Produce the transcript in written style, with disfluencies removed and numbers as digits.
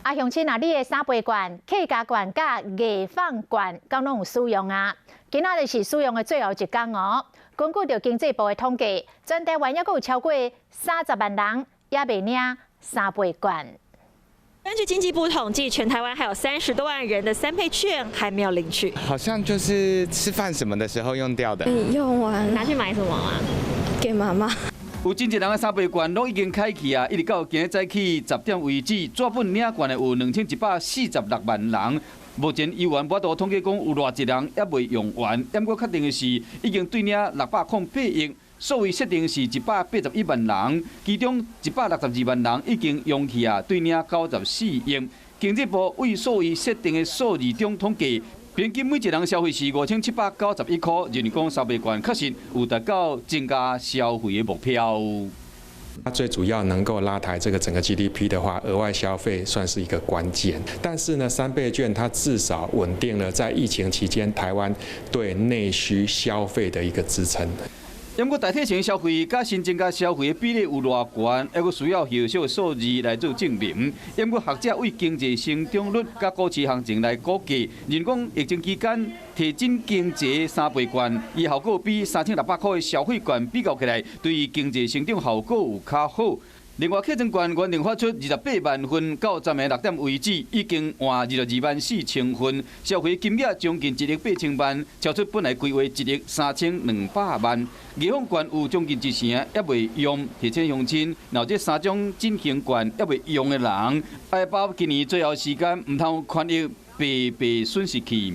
啊，鄉親啊，你的三倍券、客家券佮藝坊券，敢攏有使用啊？今仔日是使用的最後一工哦。根據著經濟部的統計，全台灣猶閣有超過30萬人猶未領三倍券。根據經濟部統計，全台灣還有30多萬人的三倍券還沒有領取。好像就是吃飯什麼的時候用掉的。用完拿去買什麼啊？給媽媽。有真濟人的三倍券攏已經開去啊！一直到今日早起10點為止，紙本領券的有2146萬人。目前猶原無法度統計講有偌濟人猶未用完，毋過確定的是已經對領608億，數位設定是181萬人，其中162萬人已經用去啊，對領94億。經濟部為數位設定的數字中統計，平均每一人消費是5791塊，認為講三倍券確實有達到增加消費的目標。它最主要能夠拉抬這個整個 GDP 的話，額外消費算是一個關鍵。但是呢，三倍券它至少穩定了在疫情期間台灣對內需消費的一個支撐。毋過大體上消費佮新增加消費的比例有偌懸，猶閣需要後續的數字來做證明。毋過學者對經濟成長率佮股市行情來估計，認為講疫情期間提振經濟三倍券，伊效果比3600塊的消費券比較起來，對經濟成長效果有較好。另外，客裝券原定發出28萬份，到昨暝6點為止，已經換22萬4千份，消費金額將近1億8千萬，超出本來規劃1億3200萬。藝坊券有將近一成猶未用，提醒鄉親，若這三種振興券猶未用的人，愛把握今年最後時間，毋通權益白白損失去。